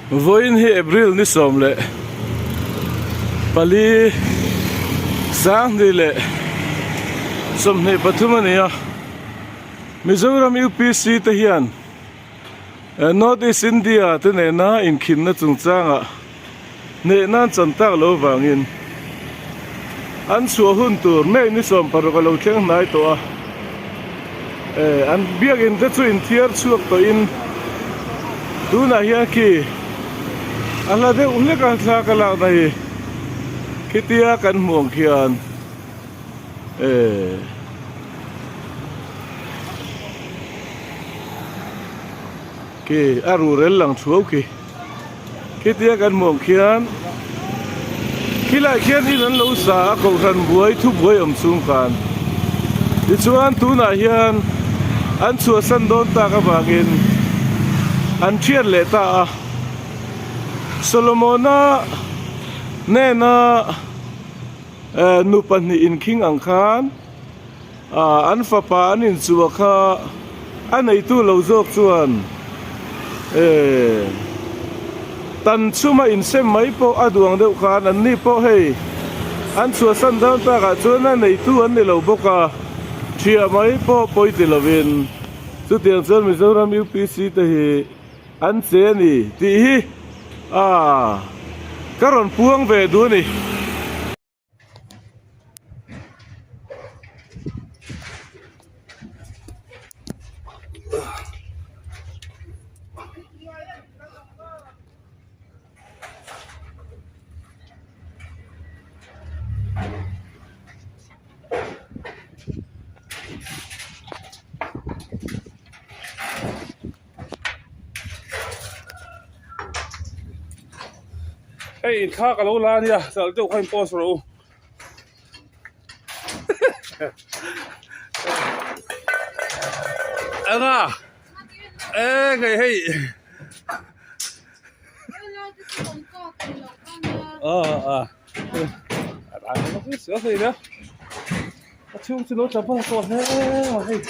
Vawiin hi April ni 14 2023 a ni a, Mizoram UPC te hian North East India te nena inkhinna chungchangah hneh nan chan tak lo vangin an chhuah hun tur May ni 16 a lo thleng hnai tawh a, an biakinn te chu inthiar chhuak tawhin tunah hian khi a hla deuh hlek a thla ka lakna hi khitia kan hmuh ang khian eh. Khi a ruhrel lang thuau khi. Khitia kan hmuh ang khian khilai khian in an lo sa a kohhran buai thu buai awm chhung khan tichuan tunah hian an chhuahsan dawn tak avangin an thiat leh ta a Solomona hnena eh nu pahnih inkhing ang khan. Ah an fapa an inchuah kha a neitu lo zawk chuan eh tan chhuma insem mai pawh a duang deuh khan an ni pawh hei an chhuahsan dawn takah chuan a neitu an ni lo bawk a thiah mai pawh pawi ti lovin chutiang chuan Mizoram UPC te hi an che a ni tih hi ah ka rawn puang ve duh a ni. Hei thla ka lo la a nia chal deuh kha in post rawh u anga e hei hei a a chhung chu lo tla bawk tawh hle mai hei.